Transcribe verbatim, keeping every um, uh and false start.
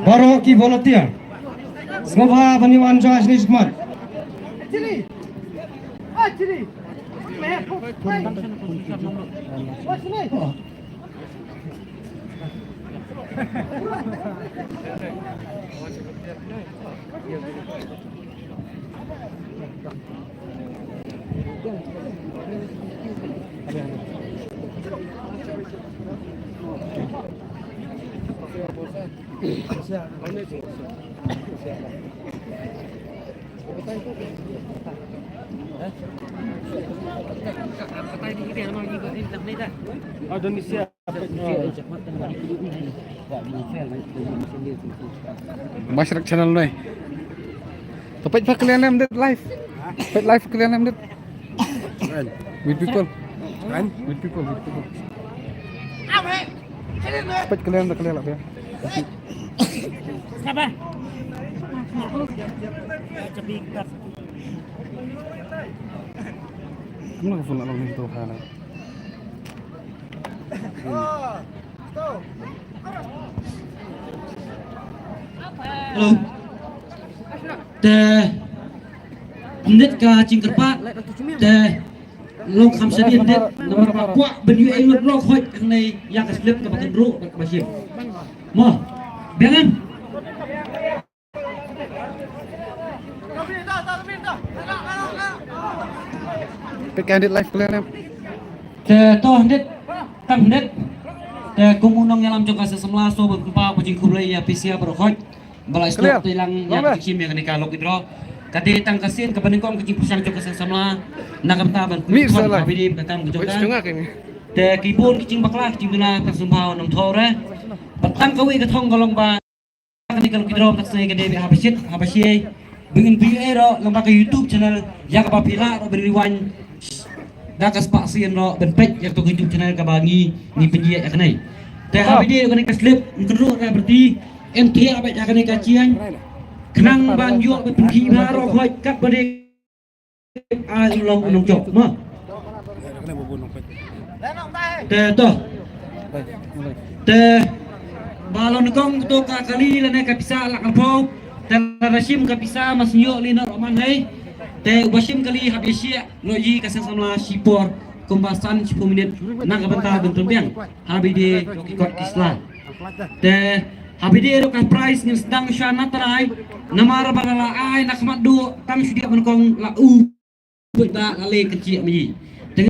Baroh ki volunteer, sngewbha ban ïa wan jong nga shane shakhmat. Masharak channel noi. To peit pha kalian em dit live. Peit live kalian em dit. With people. With people, with people. Peit kalian da kalian lah ya. Ano ka phone lang nito ha na. Hello. Te nit ka jingkyrpad te long kham shadien nit namar ba kwah ban ïoh ei lut lok hoi hangne ïa ka slip kaba kynruh kaba shim. Mo. Biang em. Peit ka edit live clear em. Te to edit, tang edit. Te kum u nongïalam jong ka seng samla, sngewbha ban pynpaw ka jingkhublei ïa phi sha baroh hoi ba la ïoh te lang ïa ka jingshim ïa kane ka lucky draw. Ka dei tang ka sien kaba nyngkong ka jingpyrshang jong ka seng samla na ka bynta ban pynpaw ka bidi ka kam ka jong ka. Te ki bun ki jingbakla ki jingduna ka sngewbha nym thaw re. Ba tang kawei ka thong ka long ba kane ka lucky draw tak snei ka dei beit haba shit haba shei. Ba ngin pynïoh ei ruh lyngba ka YouTube channel ïa kaba phi lah ruh ban rewind da ka spah sien ruh ban peit ïa ka YouTube channel kaba ngi ngi pynïoh ïa kane. Te haba dei kane ka slip ngin ruh ka berti em thiah beit ïa kane ka chiang. Khnang ban ïoh ban pynkhih bha ruh hoi kat ba dei Ai u long u nongjop ma. Te to. Te ba long kong to ka kali lane ka pisa lak arphew. Te lada shim ka pisa mas ïoh lynot man hei. Te uba shim kali haba shiah lo ïa ka seng samla shipor kumba san shiphew minit na ka bynta ban pynbiang haba dei ki kot ki sla. Te haba dei ruh ka prize ngin sdang sha na trai namar ba la ai na khmat duh tang shu dei ban kong la u bad la leh ka jia ma yi.